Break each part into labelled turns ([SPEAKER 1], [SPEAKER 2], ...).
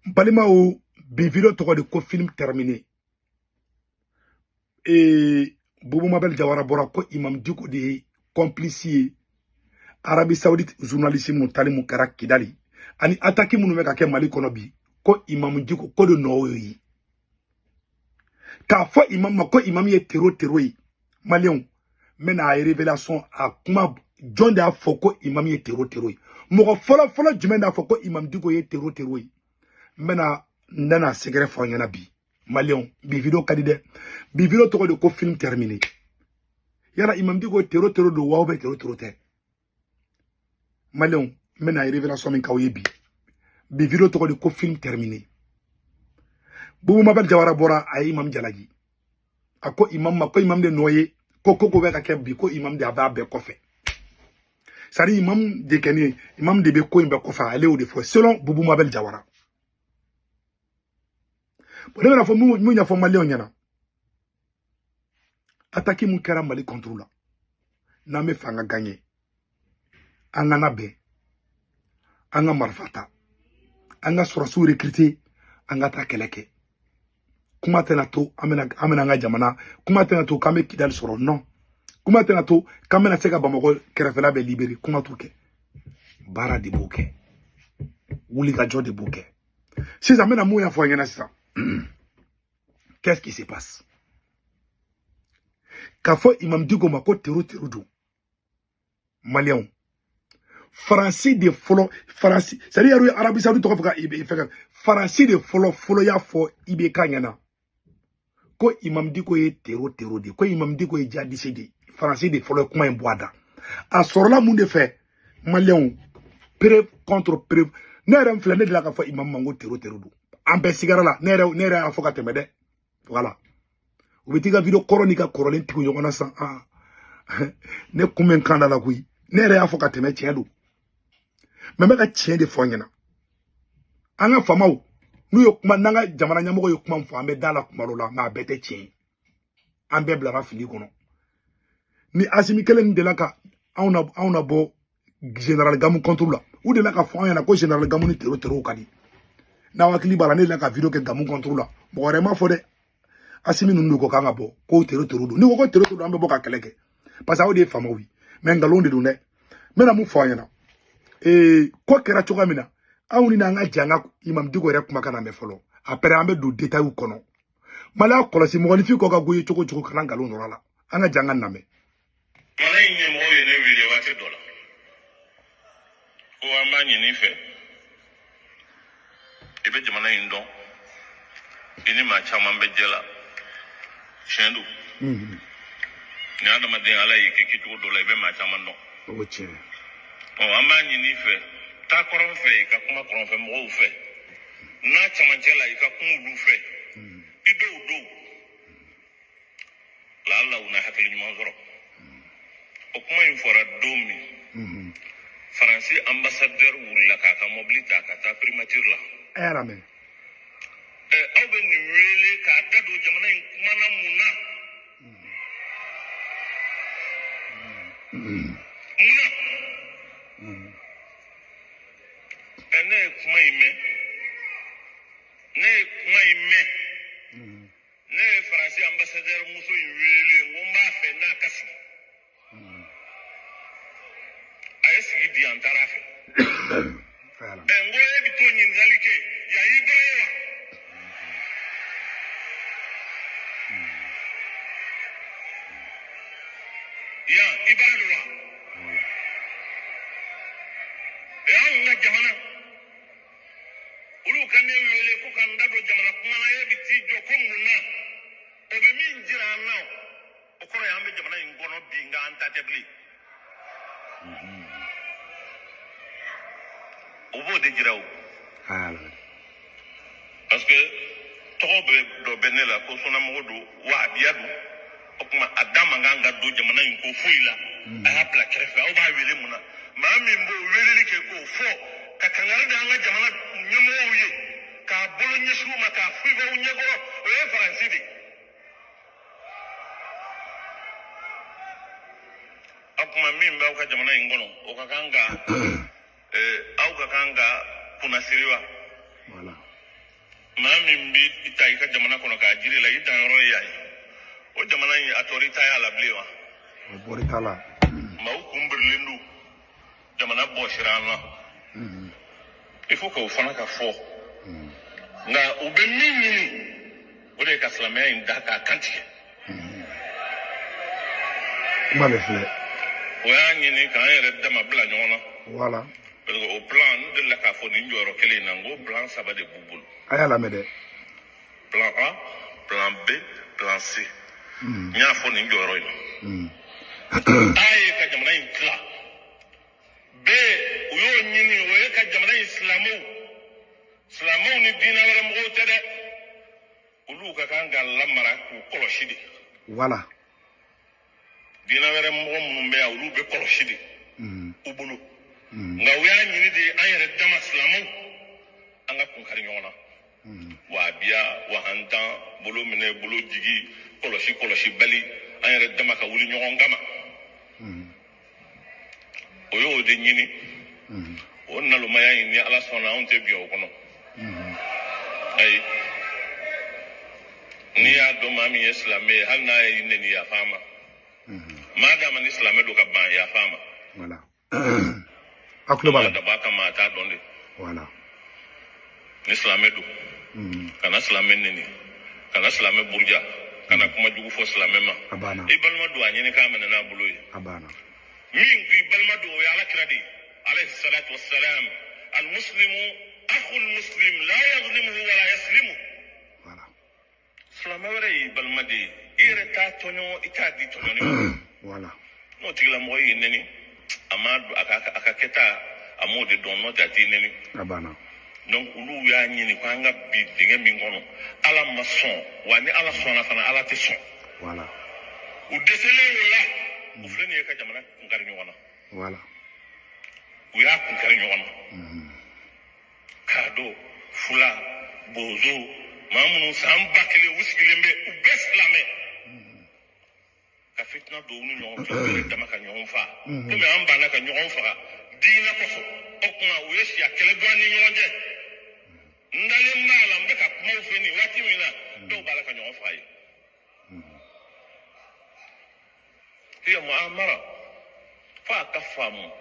[SPEAKER 1] Balimaw, bi vidéo tɔgɔ de ko film terminé. Ee, Boubou Mabel Jawara bɔra ko Imam Dicko de ye complice ye Arabie Saoudite journaliste minnu tali mun kɛra Kidali ani attaque minnu bɛ ka kɛ Mali kɔnɔ bi, ko Imam Dicko ko de nɔ y'o ye. K'a fɔ Imam ma ko Imam ye terro terro ye. Maliyɛnw, n bɛna a révélation a kuma jɔn de y'a fɔ ko Imam ye terro terro ye? Mɔgɔ fɔlɔ fɔlɔ jumɛn de y'a fɔ ko Imam Dicko ye terro terro ye? N bɛna secret fɔ aw ɲɛna bi. Maliyɛnw, bi vidéo ka di dɛ. Bi vidéo tɔgɔ de ko film terminé. Yala Imam Dicko terro terro don wa, ou bien terro terro tɛ? Maliyɛnw, n bɛna révélation min k'aw ye bi. Bi vidéo tɔgɔ de ko film terminé. Boubou Mabel Jawara bɔra, a ye Imam jalaki. A ko Imam ma ko Imam de nɔ ye ko ko ko bɛ ka kɛ bi, ko Imam de a b'a bɛɛ kɔfɛ. C'est à dire Imam de kɛ ne Imam de bɛ ko in bɛɛ kɔfɛ, ale y'o de fɔ selon Boubou Mabel Jawara. Bon, ne bɛna fɔ mun ɲɛfɔ maliyɛnw ɲɛna. Attaque mun kɛra Mali contre la, n'an bɛ fɛ an ka gagner, an ka labɛn, an ka marifa ta, an ka sɔrɔsiw recruter, an ka taa kɛlɛ kɛ. Kuma tɛna to an bɛna an bɛna an ka jamana, kuma tɛna to k'an bɛ Kidali sɔrɔ, non. Kuma tɛna to k'an bɛna se ka Bamakɔ kɛrɛfɛla bɛɛ libérer, kuma t'o kɛ. Baara de b'o kɛ, wulikajɔ de b'o kɛ. Sisan n bɛna mun ɲɛfɔ aw ɲɛna sisan? Qu'est-ce qui se passe? K'a fɔ Imam Dicko ma ko terro terro don. Maliyɛnw, Faransi de fɔlɔ, Faransi, c'est à dire yɛrɛ ye Arabie Saoudite tɔgɔ fɔ ka fɛn, Faransi de fɔlɔ fɔlɔ y'a fɔ IBK ɲɛna ko Imam Dicko ye terro terro de ye, ko Imam Dicko ye djihadiste de ye. Faransi de fɔlɔ ye kuma in bɔ a da. A sɔrɔla mun de fɛ? Maliyɛnw, preuve contre preuve. Ne yɛrɛ filɛ, ne delila k'a fɔ Imam ma ko terro terro don. An bɛɛ sigara la. Ne yɛrɛ y'a fɔ ka tɛmɛ dɛ. Voilà, u bɛ t'i ka vidéo kɔrɔ n'i ka kɔrɔlen tugu ɲɔgɔn na sisan. Ah, ne kun bɛ n kan da la koyi. Ne yɛrɛ y'a fɔ ka tɛmɛ, tiɲɛ don. Mɛ n bɛ ka tiɲɛ de fɔ an ɲɛna. An ka faamaw n'u ye kuma, n'an ka jamana ɲɛmɔgɔ ye kuma min fɔ, an bɛ da la kuma dɔ la, mɛ a bɛɛ tɛ tiɲɛ ye. An bɛɛ bilara fili kɔnɔ. Ni Asimi kelen nin delila ka anw na bɔ général Gamu contre la, u delila ka fɔ an ɲɛna ko général Gamu ni terro terro ka di. N'aw hakili b'a la, ne delila ka vidéo kɛ Gamu contre la. Mɔgɔ wɛrɛ m'a fɔ dɛ. Asimi ninnu de ko k'an ka bɔ ko terro terro don. N'i ko ko terro terro don, an bɛ bɔ ka kɛlɛ kɛ, parce que aw de ye faamaw ye. Mɛ nkalon de don dɛ. N bɛna mun fɔ aw ɲɛna? Ee, ko kɛra cogoya min na, anw ni n'an ka jɛ an ka Imam Dicko yɛrɛ kumakan na mɛn fɔlɔ. Après an bɛ don détail kɔnɔ. Mali y'a kɔlɔsi, mɔgɔninfin kɔ ka go ye cogo cogo, kana nkalon nɔrɔ a la. An ka jɛ an ka lamɛn.
[SPEAKER 2] Jamana in ɲɛmɔgɔw ye ne wele waati dɔ la ko an b'a ɲini i fɛ, i bɛ jamana in dɔn, i ni maa caman bɛ jɛ la. Tiɲɛ don, ni adamaden Ala y'i kɛ kɛcogo dɔ la, i bɛ maa caman dɔn.
[SPEAKER 1] O tiɲɛ.
[SPEAKER 2] Ɔ, an b'a ɲini i fɛ, taa kɔrɔn fɛ, i ka kuma kɔrɔnfɛ mɔgɔw fɛ, n'a camancɛ la, i ka kuma olu fɛ, i dɔw dɔw laala u na hakili ɲuman sɔrɔ. O kuma in fɔra don min, Faransi ambassadeur wulila k'a ka mobili ta ka taa primature la.
[SPEAKER 1] A y'a lamɛn.
[SPEAKER 2] Ɛ, aw bɛ nin wele k'a da don jamana in kuma na mun na? Mun na? Ɛ, ne ye kuma in mɛn, ne ye kuma in mɛn, ne ye Faransi ambassadeur muso in wele, n ko n b'a fɛ n'a ka sigi. A ye sigi di yan, n taara a fɛ.
[SPEAKER 1] A y'a lamɛn.
[SPEAKER 2] Ɛ, n ko e bɛ t'o ɲininkali kɛ yan, y'i bara ye wa? Yan i bara don wa? Ɛ, anw ka jamana, olu ka ne wele ko ka n da don jamana kuma na, e bɛ t'i jɔ ko mun na? O bɛ min jira an na, o kɔrɔ ye an bɛ jamana in kɔnɔ bi, nka an ta tɛ bilen. O b'o de jira o.
[SPEAKER 1] A y'a lamɛn.
[SPEAKER 2] Parce que tɔgɔ bɛ dɔ bɛ ne la ko sunnamɔgɔ don, wahabiya don. O tuma a da man kan ka don jamana in ko foyi la. A y'a bila kɛrɛfɛ. Aw b'a wele mun na? Maa min b'o weleli kɛ k'o fɔ ka kangari da an ka jamana ɲɛmɔgɔw ye, k'a bolo ɲɛsin u ma, k'a fɔ i b'aw ɲɛkɔrɔ, o ye Faransi de ye. O tuma min b'aw ka jamana in kɔnɔ, o ka kan ka aw ka kan ka kunnasiri wa?
[SPEAKER 1] Voilà.
[SPEAKER 2] Maa min b'i ta i ka jamana kɔnɔ k'a jiri la, i danyɔrɔ ye yan ye. O jamana in, a tɔɔrɔ i ta y'a la bilen wa?
[SPEAKER 1] O bɔra t'a la.
[SPEAKER 2] Maaw kun birilen don, jamana bɔsira an na. Il faut que o fana ka fɔ. Nka u bɛ min ɲini, o de ye ka silamɛya in da k'a kantigɛ.
[SPEAKER 1] Kuma de filɛ.
[SPEAKER 2] O y'a ɲini k'an yɛrɛ dama bila ɲɔgɔn na.
[SPEAKER 1] Voilà.
[SPEAKER 2] Parce que o plan, n delila k'a fɔ nin jɔyɔrɔ kelen in na, n ko plan saba de b'u bolo.
[SPEAKER 1] A y'a lamɛn dɛ.
[SPEAKER 2] Plan A, plan B, plan C. N y'a fɔ nin jɔyɔrɔ in na. A ye ka jamana in tila. B, u y'o ɲini, o ye ka jamana in silamɛw, silamɛw ni diinɛ wɛrɛ mɔgɔw tɛ dɛ, olu ka kan ka lamara k'u kɔlɔsi de.
[SPEAKER 1] Voilà.
[SPEAKER 2] Diinɛ wɛrɛ mɔgɔ minnu bɛ yan, olu bɛ kɔlɔsi de u bolo. Nka u y'a ɲini de, an yɛrɛ dama silamɛw, an ka kun kari ɲɔgɔn na. Wahabiya, wahantan, bolo minɛ, bolo jigi, kɔlɔsi, kɔlɔsi bali, an yɛrɛ dama ka wuli ɲɔgɔn kama. O y'o de ɲini. O nalomaya in, ni Ala sɔnna, anw tɛ bi o kɔnɔ. Ayi, n'i y'a dɔn maa min ye silamɛ ye, hali n'a ye neni, yafa a ma. Maa d'a ma ni silamɛ don ka ban, yafa a ma.
[SPEAKER 1] Voilà, a tulo b'a la.
[SPEAKER 2] Dabɔ a kama, a t'a dɔn de.
[SPEAKER 1] Voilà.
[SPEAKER 2] Ni silamɛ don, kana silamɛ neni, kana silamɛ buruja, kana kuma jugu fɔ silamɛ ma.
[SPEAKER 1] A banna.
[SPEAKER 2] I balima don, a ɲini k'a minɛ n'a bolo ye.
[SPEAKER 1] A banna.
[SPEAKER 2] Min k'i balima don, o ye Ala kira de ye, alayhi salatu wassalam: almuslimu akhul muslim la yazlimuhu wala yaslimu.
[SPEAKER 1] Voilà.
[SPEAKER 2] Silamɛ wɛrɛ y'i balima de ye. I yɛrɛ t'a tɔɲɔ, i t'a di tɔɲɔni ma.
[SPEAKER 1] Voilà.
[SPEAKER 2] N'o tigilamɔgɔ y'i neni, a ma a ka kɛta, a m'o de dɔn, n'o tɛ a t'i neni.
[SPEAKER 1] A banna.
[SPEAKER 2] Donc olu y'a ɲini ko an ka bi dingɛ min kɔnɔ, Ala ma sɔn wa, ni Ala sɔnna fana, Ala tɛ sɔn.
[SPEAKER 1] Voilà.
[SPEAKER 2] U dɛsɛlen o la, u filɛ nin ye ka jamana kunkari ɲɔgɔn na.
[SPEAKER 1] Voilà.
[SPEAKER 2] U y'a kunkari ɲɔgɔn na. K'a dɔn fula, bozo, maa minnu san 1000 u sigilen bɛ, u bɛɛ silamɛ, ka fitina don u ni ɲɔgɔn cɛ, u yɛrɛ dama ka ɲɔgɔn faa, komi an banna ka ɲɔgɔn faga diinɛ kosɔn. O tuma u ye siya kɛlɛ bɔ an ni ɲɔgɔn cɛ. N dalen b'a la, n bɛ ka kumaw fɛ nin waati min na, dɔw b'a la ka ɲɔgɔn faga ye. Hiya muamara, f'a ka faamu,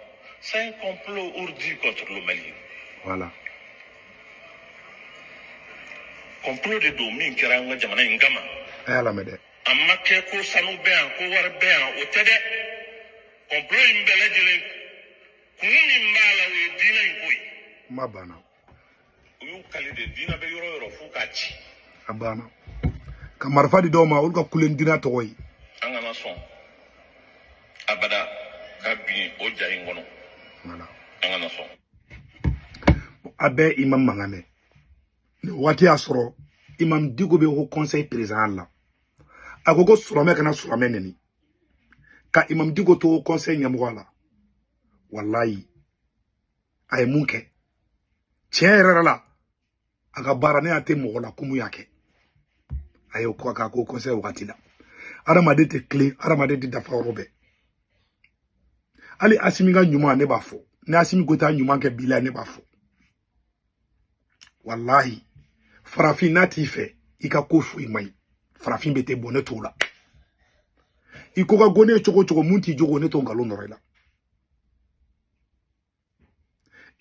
[SPEAKER 2] c'est un complot ourdi contre le Mali.
[SPEAKER 1] Voilà.
[SPEAKER 2] Complot de don min kɛra an ka jamana in kama.
[SPEAKER 1] A y'a lamɛn dɛ.
[SPEAKER 2] A ma kɛ ko sanu bɛ yan, ko wari bɛ yan, o tɛ dɛ. Complot in bɛɛ lajɛlen kun min b'a la, o ye diinɛ in ko ye.
[SPEAKER 1] Kuma banna.
[SPEAKER 2] U y'u kali de, diinɛ bɛ yɔrɔ o yɔrɔ, f'u k'a ci.
[SPEAKER 1] A banna. Ka marifa di dɔw ma, olu ka kulen diinɛ tɔgɔ ye.
[SPEAKER 2] An kana sɔn abada ka bin o ja in kɔnɔ.
[SPEAKER 1] Voilà.
[SPEAKER 2] An kana sɔn.
[SPEAKER 1] A bɛɛ imam mankan mɛn nin waati y'a sɔrɔ imam Dicko bɛ ko conseil président la, a ko ko silamɛ kana silamɛ neni, ka imam Dicko to conseil ɲɛmɔgɔ la. Walayi, a ye mun kɛ tiɲɛ yɛrɛ yɛrɛ la, a ka baara ne y'a tɛ mɔgɔ la ko mun y'a kɛ. A ye ko k'a ko conseil wagati la, adamaden tɛ tilen, adamaden tɛ dafa yɔrɔ bɛɛ. Hali Asimi ka ɲuman, ne b'a fɔ, ni Asimi ko t'a ɲuman kɛ bi la, ne b'a fɔ walahi, farafin n'a t'i fɛ, i ka ko foyi man ɲi. Farafin bɛ tɛ bɔ, ne t'o la. I ko ka go ne ye cogo o cogo, mun t'i jogo, ne t'o nkalon nɔrɔ i la.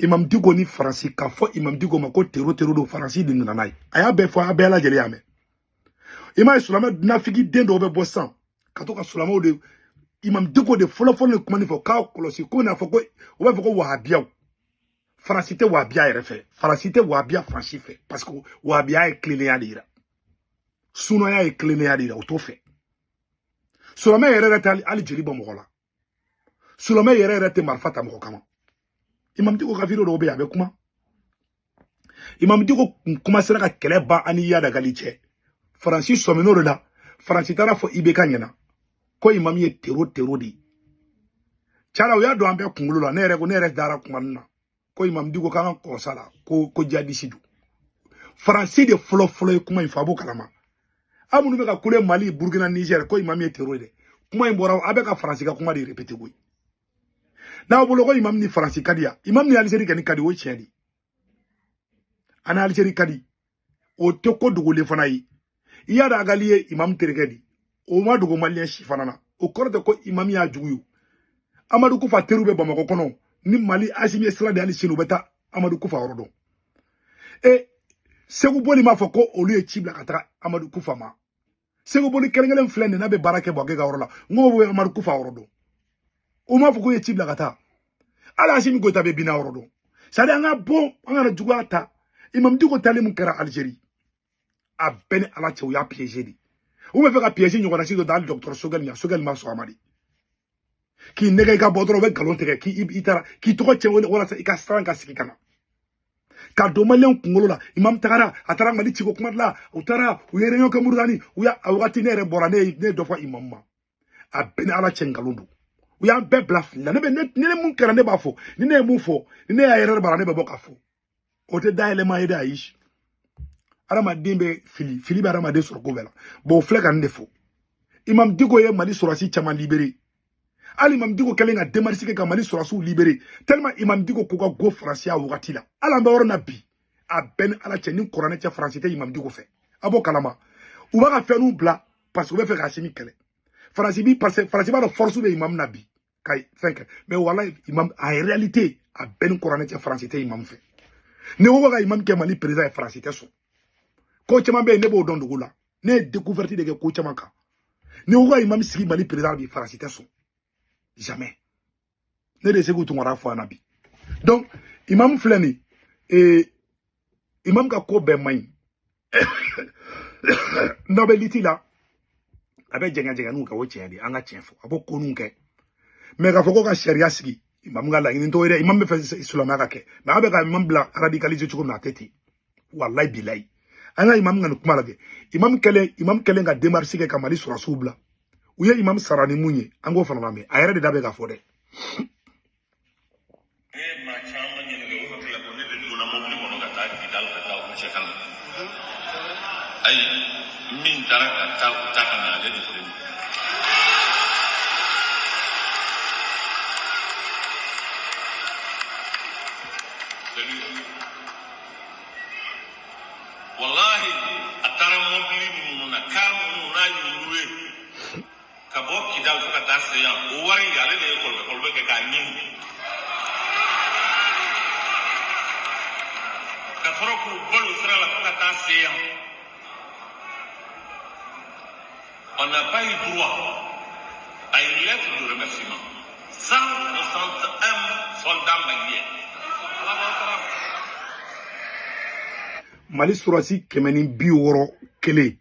[SPEAKER 1] Imam Dicko ni Faransi, k'a fɔ imam Dicko ma ko tero tero don, Faransi de nana n'a ye. A y'a bɛɛ fɔ, a bɛɛ lajɛlen y'a mɛn. I m'a ye, silamɛ nafigi den dɔw bɛ bɔ sisan ka to ka silamɛw de, imam Dicko de fɔlɔ fɔlɔ de kuma nin fɔ k'a kɔlɔsi ko n'a fɔ ko u b'a fɔ ko wahabiyaw. Faransi tɛ wahabiya yɛrɛ fɛ, Faransi tɛ wahabiya Faransi fɛ, parce que wahabiya ye tilennenya de yira, sunɔya ye tilennenya de yira, o t'o fɛ. Silamɛ yɛrɛ yɛrɛ tɛ hali jeli bɔ mɔgɔ la, silamɛ yɛrɛ yɛrɛ tɛ marifa ta mɔgɔ kama. Imam Dicko ka vidéo dɔw bɛ yen, a bɛ kuma. Imam Dicko kun sera ka kɛlɛ ban ani Iyad Ag Ghali cɛ. Faransi sɔmin'o de la. Faransi taara fɔ IBK ɲɛna ko imam ye tero tero de ye. Cala, u y'a don an bɛɛ kunkolo la. Ne yɛrɛ ko, ne yɛrɛ dara kuma nin na ko imam Dicko k'an ka kɔsa la ko jihadisi don. Faransi de fɔlɔ fɔlɔ ye kuma in fɔ, a b'o kalama. Aw minnu bɛ ka kule Mali, Burukina, Niger ko imam ye tero ye dɛ, kuma in bɔra a bɛ ka Faransi ka kuma de répéter koyi. N'aw bolo ko imam ni Faransi ka di yan, imam ni Algérie kɔni ka di, o ye tiɲɛ de ye. Ani Algérie ka di. O tɛ ko dogolen fana ye. Iyad Ag Ghali ye imam terikɛ di, o ma dogo maliyɛn si fana na. O kɔrɔ tɛ ko imam y'a jugu ye. Amadu Kufa teriw bɛ Bamakɔ kɔnɔ ni Mali Asimi ye sira de, hali sini u bɛ taa Amadu Kufa yɔrɔ dɔn. E Segu Boli m'a fɔ ko olu ye ci bila ka taga Amadu Kufa ma. Segu Boli kelen kelen filɛ nin n'a bɛ baara kɛ Buwake ka yɔrɔ la, n ko bɛ Amadu Kufa yɔrɔ dɔn. O m'a fɔ k'u ye ci bila ka taa. Hali Asimi Goyita bɛ Bina yɔrɔ dɔn. C'est à dire an ka bɔ, an kana juguya ta. Imam Dicko tali mun kɛra Algérie, a bɛɛ ni Ala cɛ, u y'a piégé de. U bɛ fɛ ka piège ɲɔgɔnna si dɔ da hali docteur Sogɛli ɲɛ. Sogɛli ma sɔn a ma de. K'i nɛgɛ i ka bɔ dɔrɔn, u bɛ nkalon tigɛ k'i taara k'i tɔgɔ cɛn walasa i ka siran ka sigi ka na. Ka don maliyɛn kunkolo la, imam tagara, a taara Mali ciko kuma la, u taara u ye réunion kɛ Mauritanie, u y'a a wagati ne yɛrɛ bɔra, ne ye dɔ fɔ imam ma. A bɛɛ ni Ala cɛ, nkalon don. U y'an bɛɛ bila fili la. Ne bɛ ne ni mun kɛra, ne b'a fɔ. Ni ne ye mun fɔ, ni ne y'a yɛrɛ b'a la, ne bɛ bɔ k'a fɔ. O tɛ dayɛlɛma ye dɛ, ayi. Adamaden bɛ fili, fili bɛ adamaden sɔrɔ ko bɛɛ la. Bon, o filɛ ka nin de fɔ. Imam Dicko ye Mali sɔrɔsi caman libéré. Hali Imam Dicko kɛlen ka démarche kɛ ka Mali sɔrɔsiw libéré, tellement Imam Dicko ko ka go Faransi a wagati la. Hali an bɛ yɔrɔ na bi, a bɛɛ ni Ala cɛ, ni kuranɛ cɛ, Faransi tɛ Imam Dicko fɛ. A b'o kalama. U b'a ka fɛnw bila parce que u bɛ fɛ ka Asimi kɛlɛ. Faransi bi, parce que Faransi b'a dɔn force bɛ imam na bi ka fɛn kɛ. Mais walayi, imam en réalité, a bɛɛ ni kuranɛ cɛ, Faransi tɛ imam fɛ. Ni ko ka imam kɛ Mali président ye, Faransi tɛ sɔn. Ko caman bɛ yen, ne b'o dɔn dugu la. Ne ye découverte de kɛ ko caman kan. Ni ko ka imam sigi Mali président bi, Faransi tɛ sɔn. Jamais. Ne de Segu Tunkara fɔ an na bi. Donc imam filɛ nin ye, imam ka ko bɛɛ man ɲi. N'aw bɛ liti la, a bɛ jɛngɛ jɛngɛninw kɛ, o tiɲɛ de, an ka tiɲɛ fɔ, a b'o ko ninnu kɛ. Mais k'a fɔ ko ka sariya sigi, imam ka laɲini t'o ye dɛ. Imam bɛ fɛ silamɛya ka kɛ, mais a bɛ ka imam bila radicaliser cogo min na, a tɛ ten. Walayi bilayi, an ka imam ka nin kuma lajɛ. Imam kɛlen ka démarche kɛ ka Mali sɔrɔsiw bila, u ye imam sara ni mun ye, an k'o fana lamɛn. A yɛrɛ de da bɛ k'a fɔ dɛ.
[SPEAKER 2] Ne ye maa caman ɲininka, u hakili la ko ne de donna mobili kɔnɔ ka taa Kidali ka taa u cɛ ka na. Ayi, min taara ka taa u ta ka na, ale de filɛ nin ye. C'est lui. Wallahi, a taara mobili minnu na, car minnu n'a y'u loué ka bɔ Kidali fo ka taa se yan, o wari, ale de ye kɔlɔbɛ kɔlɔbɛ kɛ k'a ɲini ka sɔrɔ k'u balo sira la fo ka taa se yan. On n'a pas eu droit à une lettre de remerciement. 161 soldats maliens.
[SPEAKER 1] Mali sɔrɔsi 161,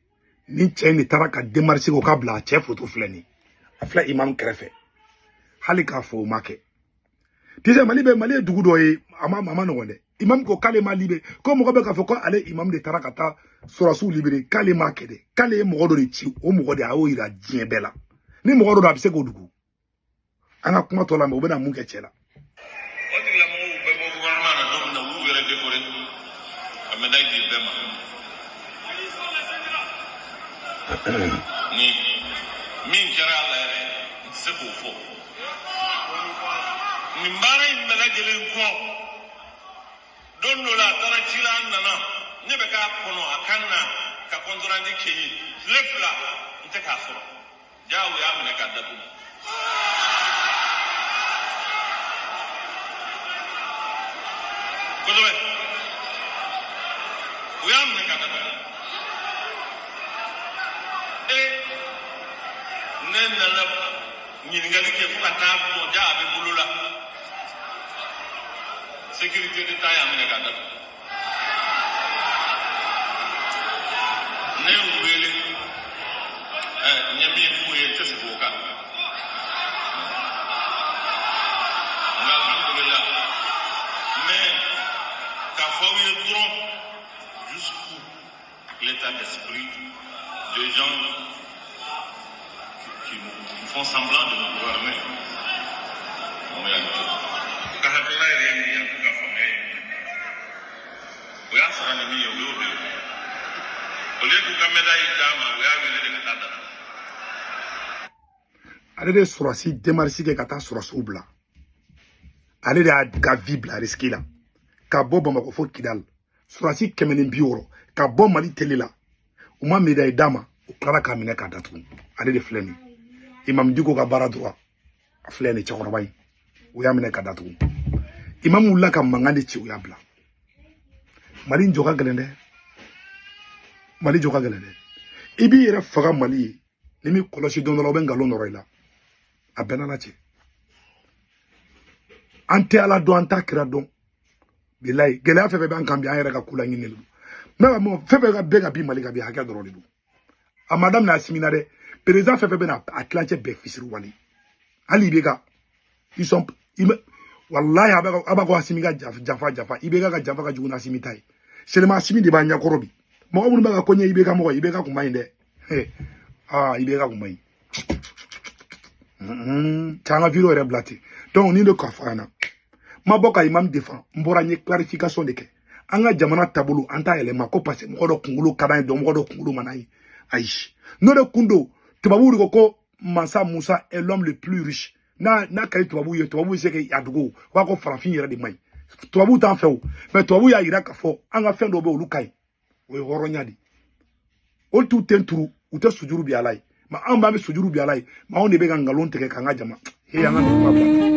[SPEAKER 1] ni cɛ in de taara ka démarche kɛ o ka bila. A cɛ photo filɛ nin, a filɛ imam kɛrɛfɛ. Hali k'a fɔ o ma kɛ. Tisɛ Mali bɛ, Mali ye dugu dɔ ye, a ma nɔgɔn dɛ. Imam ko k'ale ma libéré, ko mɔgɔ bɛ k'a fɔ ko ale imam de taara ka taa sɔrɔsiw libéré, k'ale ma kɛ dɛ, k'ale ye mɔgɔ dɔ de ci. O mɔgɔ de a y'o yira diɲɛ bɛɛ la. Ni mɔgɔ dɔ don, a bɛ se k'o dugu. An ka kuma tɔ lamɛn, u bɛna mun kɛ cɛ la.
[SPEAKER 2] O tigilamɔgɔw bɛɛ bɔ gouvernement na don min na, u y'u yɛrɛ décoré ka médaille di bɛɛ ma. Ni min kɛra a la yɛrɛ, n tɛ se k'o fɔ. Nin baara in bɛɛ lajɛlen kɔ, don dɔ la a taara ci la, an nana, ne bɛ k'a kɔnɔ a kan na ka compte rendu kɛ n ye. Tile 2, n tɛ k'a sɔrɔ. Ja, u y'a minɛ k'a datugu. Kosɛbɛ, u y'a minɛ k'a datugu. E ne nana ɲininkali kɛ fo ka taa dɔn, ja a bɛ bolo la, sécurité d'État y'a minɛ k'a datugu. Ne y'u wele, ɛ n ye min f'u ye, n tɛ segin o kan. Nka alhamdulillah, mais k'a fɔ aw ye dɔrɔn, jusqu'où l'état d'esprit des gens qui font semblant de nous gouverner en réalité. U ka hakilina yɛrɛ ye min ye, k'u ka faamuya ye min ye, o y'a sara ni min ye, o y'o de ye. Au lieu k'u ka médaille d'a ma, u y'a wele de ka taa datugu.
[SPEAKER 1] Ale de ye sɔrɔsi démarche kɛ ka taa sɔrɔsiw bila. Ale de y'a ka vie bila risque la ka bɔ Bamakɔ fo Kidali. Surasi 160 ka bɔ Mali télé la u ma médaille d'a ma u tilara k'a minɛ k'a datugu ale de filɛ nin Imam Dicko ka baara droit a filɛ nin cɛkɔrɔba in u y'a minɛ ka datugu imam wulila ka mankan de ci u y'a bila Mali jɔ ka gɛlɛn dɛ Mali jɔ ka gɛlɛn dɛ i b'i yɛrɛ faga Mali ye ni m'i kɔlɔsi don dɔ la u bɛ nkalon nɔrɔ i la a bɛɛ n'Ala cɛ an tɛ Ala dɔn an t'a kira dɔn bilayi gɛlɛya fɛn fɛn b'an kan bi an yɛrɛ ka ko laɲini de don mɛ fɛn fɛn ka bɛɛ ka bi Mali ka bi hakɛ dɔrɔn de don a ma daminɛ Assimi na dɛ président fɛn fɛn bɛ na a tilancɛ bɛɛ fisiri wale hali IBK ils sont wallahi a b'a ko Assimi ka jafa jafa IBK ka jafa ka jugu n'Assimi ta ye seulement Assimi de b'a ɲɛkɔrɔ bi mɔgɔ minnu bɛ ka ko ɲɛ IBK mɔgɔ IBK kun man ɲi dɛ ah IBK kun man ɲi cɛ an ka vidéo yɛrɛ bila ten donc ni de k'a fɔ an ɲɛna ma bɔ ka imam défend n bɔra n ye clarification de kɛ an ka jamana taabolo an t'a yɛlɛma ko parce que mɔgɔ dɔ kunkolo ka d'an ye dɔn mɔgɔ dɔ kunkolo man d'an ye ayi n'o de kun don tubabuw de ko ko Mansa Musa est l'homme le plus riche n'a ka di tubabuw ye tubabuw bɛ se k'a dogo u b'a ko farafin yɛrɛ de man ɲi tubabuw t'an fɛ o mais tubabuw y'a yira k'a fɔ an ka fɛn dɔw bɛ olu ka ɲi o ye hɔrɔnya de olu t'u ten turu u tɛ sujuru bi Ala ye mais anw b'an bɛ sujuru bi Ala ye mais anw de bɛ ka nkalon tigɛ k'an ka jama he an ka nin kuma bila.